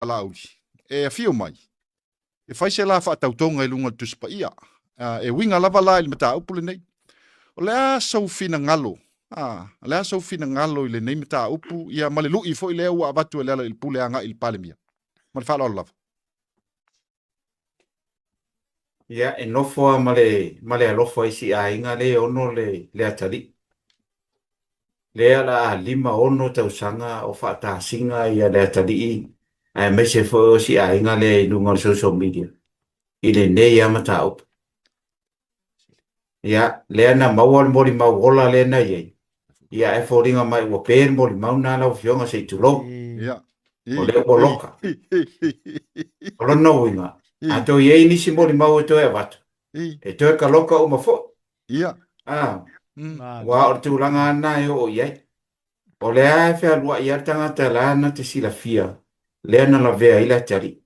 Laauli e afio mai e fai se la faatautoga i luga o le Tusi Paia. E uiga lava la i le mataupu lenei. O le a sou finagalo, o le a sou finagalo i lenei mataupu, ia ma le lui foi lea ua avatu e Lealailepule agai i le Palemia? Ma le faaaloalo lava. Ia, e nofo lava ma le, ma le alofa i si aiga lea e ono le, le atalii. Lea o le a 56 tausaga o faatasiga ia le atalii aemaise foi o si aiga lea i luga o le social media i lenei lava mataupu. Ia, lea na maua le molimau ola lea na i ai, ia ae foliga mai ua pe le molimau lena lau Afioga se i tulou. Ia. O lea ua loka. O lona uiga, a toe i ai nisi molimau e toe avatu, e toe kaloka uma foi. Ia. A, aua o le tulaga lava lena e oo i ai. O lea e fealuai lava le tagata la na te silafia lea na lavea ai le atalii.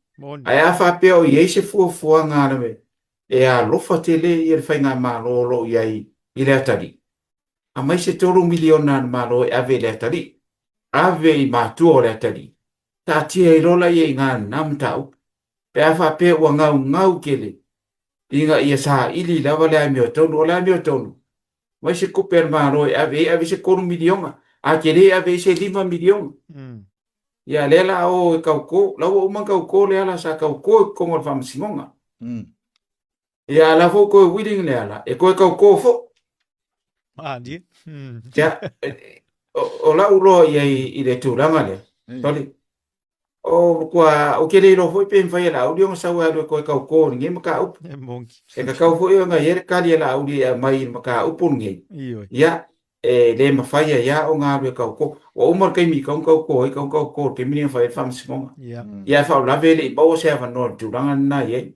Ae a faapea o i ai se fuafuaga a le e alofa tele ia le faigamalo o lo o i ai i le atalii, aumai se $3 miliona a le Malo e ave i le atalii, ave i matua o le atalii, taatia ai loa laia i ina lena mataupu. Pe a faapea ua gaugau tele ina ia saili lava le amiotonu, o le amiotonu, aumai se tupe a le Malo e ave ai, ave se $3 miliona, a tele ave ai se $5 miliona. Ia lea la o e tauto, la ua uma ona tauto Leala sa tauto i totonu o le faamasinoga. Ia a la foi toe willing Leala e toe tauto foi. Malie. Ia, o lau loa i ai i le tulaga lea, sorry, o matua, ou te le iloa foi pe mafai e Laauli ona sau e alu e toe tauto i lenei mataupu. E moni. E tatau foi ona i ai le tali a Laauli e aumai i le mataupu lenei. Ioe. Ia, e le mafai ai lava ona alu e tauto. Ua uma le taimi e tatau ona tauto ai, tatau ona tauto i le taimi lea na fai ai le faamasinoga. Ia, ae faalavelave e le i maua se avanoa i le tulaga lena e i ai.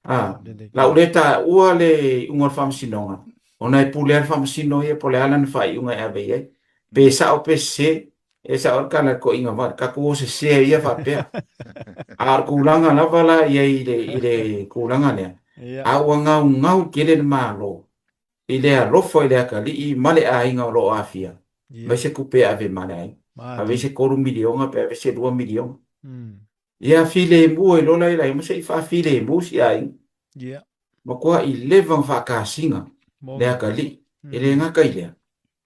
A, la ua le taua le iuga o le faamasinoga, ona e pule lava le faamasino ia po o le a lana faaiuga e ave i ai. Pe sao pe sese, e sao le tala a le toeaina foi, tatou o sese ia faapea. A o le tulaga lava la i ai i le tulaga lea, a ua gaugau tele le Malo i le alofa i le atalii ma le aiga o lo o aafia, aumai se tupe e ave ma le aiga. Ave i se $3 miliona pe ave se $2 miliona. Ia filemu ai loa la i ma se i faafilemu si aiga. Matuai leva ona faatasiga le atalii, e le gata i lea,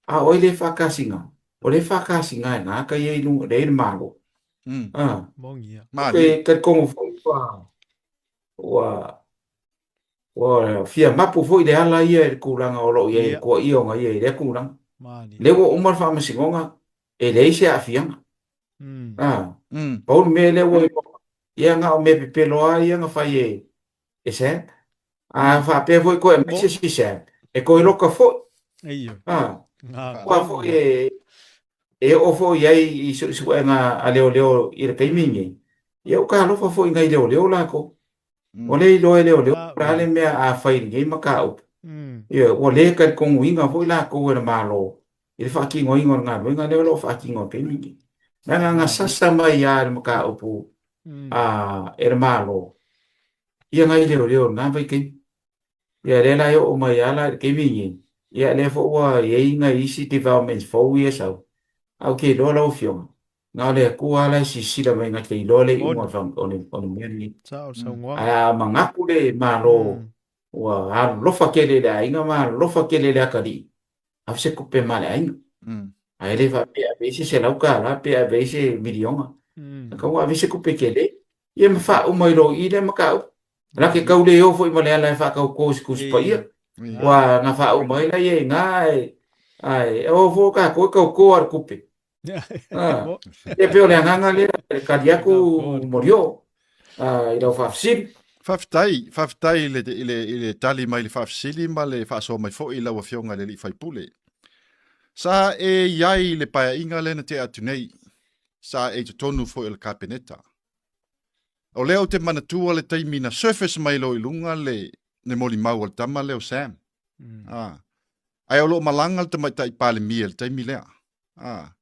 a o ai le faatasiga? O le faatasiga e gata ia i luga, lea i le Malo. Ou te talitonu foi ua Ua fia mapu foi Leala ia i le tulaga o lo o i ai, le toaia ona ia i lea tulaga. Lea ua uma le faamasinoga, e leai se aafiaga. A, pau le mea lea ua iloa, ia na o mea pepelo lava ia na fai e, e Sam. A faapea foi toe aumai se isi Sam, e toe loka foi. A, aua foi e, e oo foi i ai i suesuega a leoleo i le taimi lenei, ia ua talofa foi i nai leoleo latou. Ua le iloa e leoleo po o le a le mea a fai i lenei mataupu. Ioe, ua le talitonuina foi latou e le Malo i le faatinoina o le galuega lea o lo o faatino i le taimi lenei. Leaga na sasa mai lava i le mataupu a e le Malo ia nai leoleo i lena vaitaimi. Ia lea la e oo mai lava la i le taimi lenei, ia lea foi ua i ai nai isi developments fou ia e sau, ae ou te iloa lau Afioga, Na o le Atua lava la e silasila mai na te iloa le iuga o le mea lenei. Ae a manatu le Malo ua alolofa tele i le aiga ma alolofa tele i le atalii, ave se tupe ma le aiga. Ae le faapea e ave ai se $100 pe ave ai se miliona. E tatau ona ave se tupe tele. Ia ma faauma ai loa i i lea mataupu. La te tau le o foi ma Leala e faatauto i se Tusi Paia. Ua na faauma ai laia i ina ae, ae o foi tatou e tauto lava i le tupe. Ah, e pei o le agaga lea e tali atu Morioo ah, i lau faafesili. Faafetai, faafetai i le, i le, i le tali mai i le faafesili ma le faasoa mai foi i lau Afioga i le Alii Faipule. Sa e i ai i le paeaiga lea na tea atu nei, sa e i totonu foi o le Kapeneta. O lea ou te manatua le taimi na surface mai loa i luga le, le molimau a le tama lea o Sam. Ah. Ae o lo o malaga le Tamaitai Palemia i le taimi lea. Ah.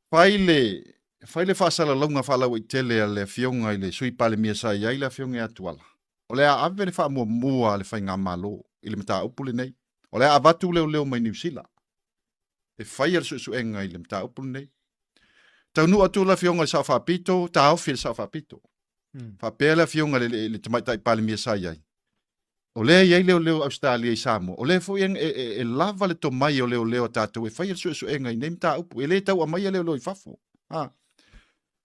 Fai le, fai le faasalalauga faalauaitele a le Afioga i le Sui Palemia sa i ai le Afioga ia Tuala, o le a ave le faamuamua a le Faigamalo i le mataupu lenei. O le a avatu leoleo mai Niu Sila e faia le suesuega i le mataupu lenei. Taunuu atu le Afioga i le Sao Faapito, taofi e le Sao Faapito. Faapea le Afioga i le, le Tamaitai Palemia sa i ai, o lea e i ai leoleo Ausetalia i Samoa, o lea foi e, e, e, e lava le tomai o leoleo a tatou e faia le suesuega i nei mataupu, e le tau aumaia leoleo i fafo. Ha.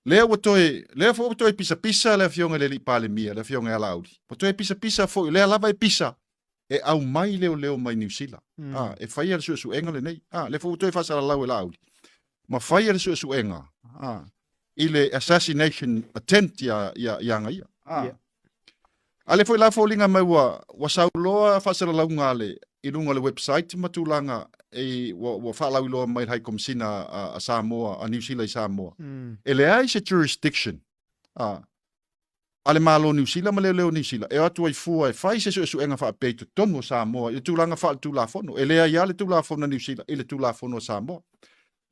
Lea ua toe, lea foi ua toe pisapisa le Afioga i le Alii Palemia, le Afioga ia Laauli, ua toe pisapisa foi, o lea lava e pisa, e aumai leoleo mai Niu Sila mm. e faia le suesuega lenei. Ah, lea foi ua toe faasalalau e Laauli ma faia le suesuega ah, i le assassination attempt ia, ia, ia Agaia. Ah. Yeah. A lea foi la foliga mai ua, ua sauloa faasalalauga a le, i luga o le website ma tulaga e, ua, ua faalauiloa mai le High Commissioner a, a Samoa, a Niu Sila i Samoa. Mm. E leai se jurisdiction ah, a le Malo o Niu Sila ma Leoleo o Niu Sila e o atu ai fua e fai se suesuega faapea i totonu o Samoa i le tulaga faaletulafono. E leai lava le Tulafono a Niu Sila i le Tulafono a Samoa.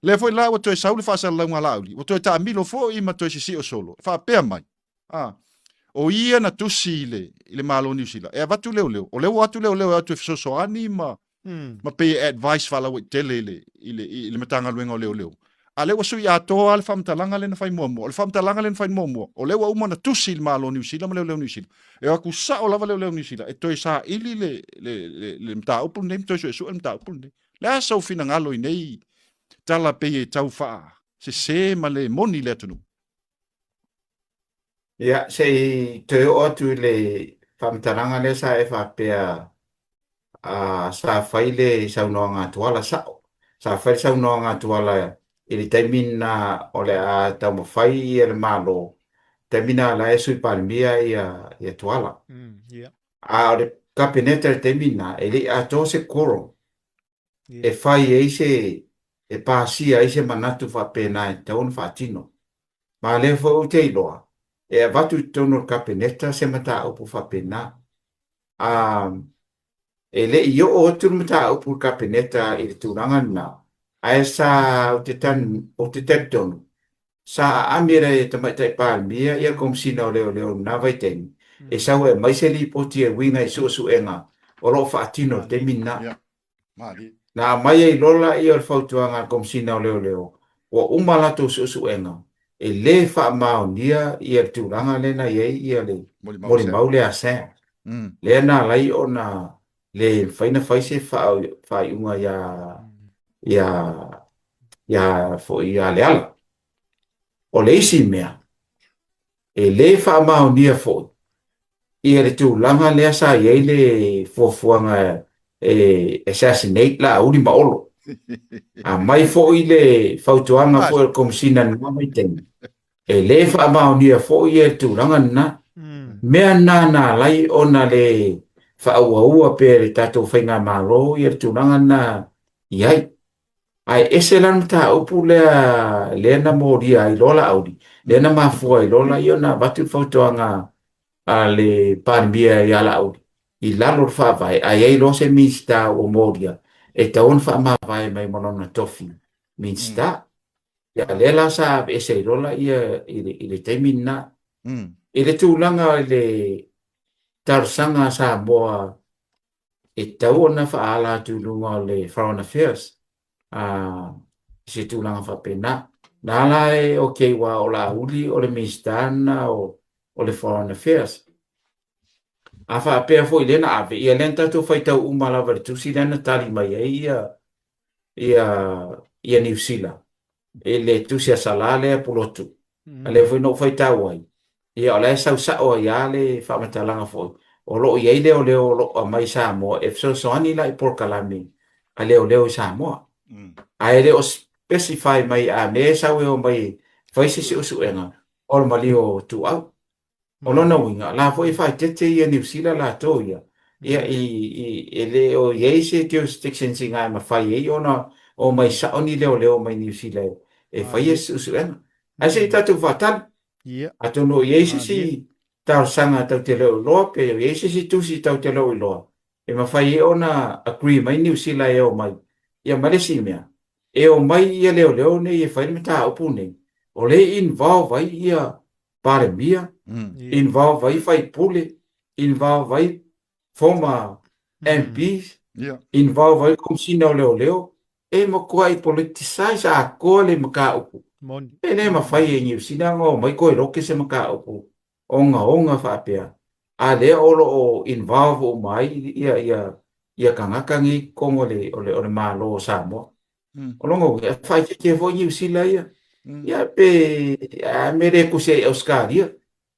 Lea foi la ua toe sau le faasalalauga a Laauli, ua toe taamilo foi ma toe sisio solo, e faapea mai, a, o ia na tusi i le, i le Malo o Niu Sila e avatu leoleo, o lea ua o atu leoleo e o atu e fesoasoani ma ma pei e advice faalauaitele i le, i le, i le Matagaluega o Leoleo. A lea ua sui atoa lava le faamatalaga lea na fai muamua. O le faamatalaga lea na fai muamua, o lea ua uma ona tusi i le Malo o Niu Sila ma Leoleo Niu Sila. E o atu sao lava Leoleo Niu Sila e toe saili le, le, le, le mataupu lenei ma toe suesue le mataupu lenei. Le a sou finagalo i nei tala pei e tau faasese ma le moni le atunuu? Ia, se i toe oo atu i le faamatalaga lea sa e faapea sa fai le saunoaga a Tuala, sao. Sa fai le saunoaga a Tuala i le taimi lena o le a taumafai ia le Malo, taimi lena la e Sui Palemia ia, ia Tuala. Mm, yeah. A o le Kapeneta i le taimi lena, e le i atoa se quorum e fai ai se, e pasia ai se manatu faapena e tatau ona faatino. Ma lea foi ou te iloa, e avatu i totonu o le Kapeneta se mataupu faapena. A, e le i oo atu le mataupu i le Kapeneta i le tulaga lena, ae sa, ou te, ou te talitonu, sa aami e le Tamaitai Palemia ia le Komesina o Leoleo i lena vaitaimi, e sau e aumai se lipoti e uiga i suesuega o lo o faatino i le taimi lena. Na aumai ai loa lea o le fautuaga a le Komesina o Leoleo, ua uma a latou suesuega, e le faamaonia ia le tulaga lea na i ai ia le molimau lea a Sam. Lea na ala ai ona le mafai ona fai se faaiuga ia ia ia foi ia Leala. O le isi mea, e le faamaonia foi ia le tulaga lea sa i ai le fuafuaga e assassinate Laauli ma Olo. Aumai foi le fautuaga foi a le Komesina i lena vaitaimi, e le faamaonia foi ia le tulaga lena. Mea na na ala ai ona le faaauaua pea e le tatou faigamalo ia le tulaga lena i ai. Ae ese la le mataupu lea lea na molia ai loa Laauli, lea na mafua ai loa ia ona avatu le fautuaga a le Palemia ia Laauli i lalo o le Faavae, a i ai loa se Minisita ua molia, e tatau ona faamavae mai ma lona tofi Minisita. Ia, lea la sa aveese ai loa laia i le, i le taimi lena. I le tulaga i le talosaga a Samoa e tatau ona faaala atu i luga o le Foreign Affairs a i se tulaga faapena. Na ala e okay ua o Laauli o le Minisita lena o, o le Foreign Affairs. A faapea foi lea na ave, ia lea na tatou faitau uma lava i le tusi lea na tali mai ai ia ia ia Niu Sila i le tusi a Sala lea Pulotu. A lea foi na ou faitau ai, ia o la e sau sao ai lava le faamatalaga foi, o lo o i ai leoleo o lo o aumai i Samoa e fesoasoani la i polokalame a leoleo i Samoa. Ae le o specify mai a mea e sau e omai e fai se suesuega o le maliu o Ituau. O lona uiga, o la foi e faaeteete ia Niu Sila latou ia, ia i, i, e le o i ai se jurisdiction sina e mafai ai ona omai sao ni leoleo mai Niu Sila e, e faia se suesuega. Ae se i tatou faatali. Ia. Atonu o i ai se isi talosaga tatou te le o iloa pe o i ai se isi tusi tatou te le o iloa e mafai ai ona agree mai Niu Sila e omai. Ia ma le isi mea, e omai ia leoleo nei e fai le mataupu nei, o lea e involve ai ia Palemia, involve ai faipule, involve ai former MPs, involve ai Komesina o Leoleo, e matuai politicize atoa le mataupu. Moni. E le mafai e Niu Sila ona omai toe loke se mataupu ogaoga faapea, a lea o lo o involve uma ai ia, ia, ia tagata nei i totonu o le, o le, o le Malo o Samoa. O lona uiga, e faaeteete foi Niu Sila ia. Ia pe a mea le tusi ai i Ausetalia,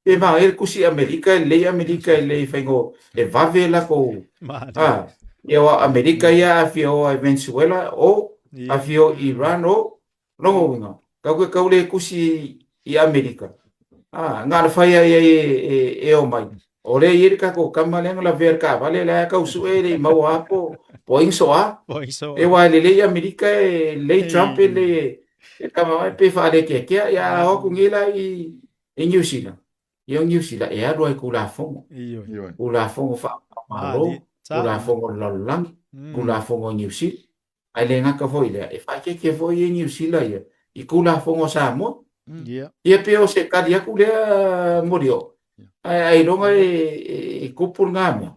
pe manaia le tusi i Amerika, e lelei Amerika e lelei faiga e vave latou. A, ia aua o Amerika ia a fia o i Venezuela o, a fia o i Iran o, lona uiga, tatou te tau le tusi i Amerika. A, na ona fai lava i ai e, e, e omai. O lea e i ai le tatou tama lea na lavea i le taavale la e tau sue e le i maua lava po o ai na soa. E aua e lelei Amerika e lelei Trump e lelei e tama mai pe faalekeakea. Ia a o atu nei la i i Niu Sila, ia o Niu Sila e alu lava i Tulafono. Ioe. Tulafono faava-o-Malo, Tulafono o le lalolagi, Tulafono a Niu Sila. Ae le gata foi i lea, e faaeteete foi ia Niu Sila ia i Tulafono a Samoa. Ia. Ia pei o se tali atu lea Molioo. Ae ailoga e tupu lena mea.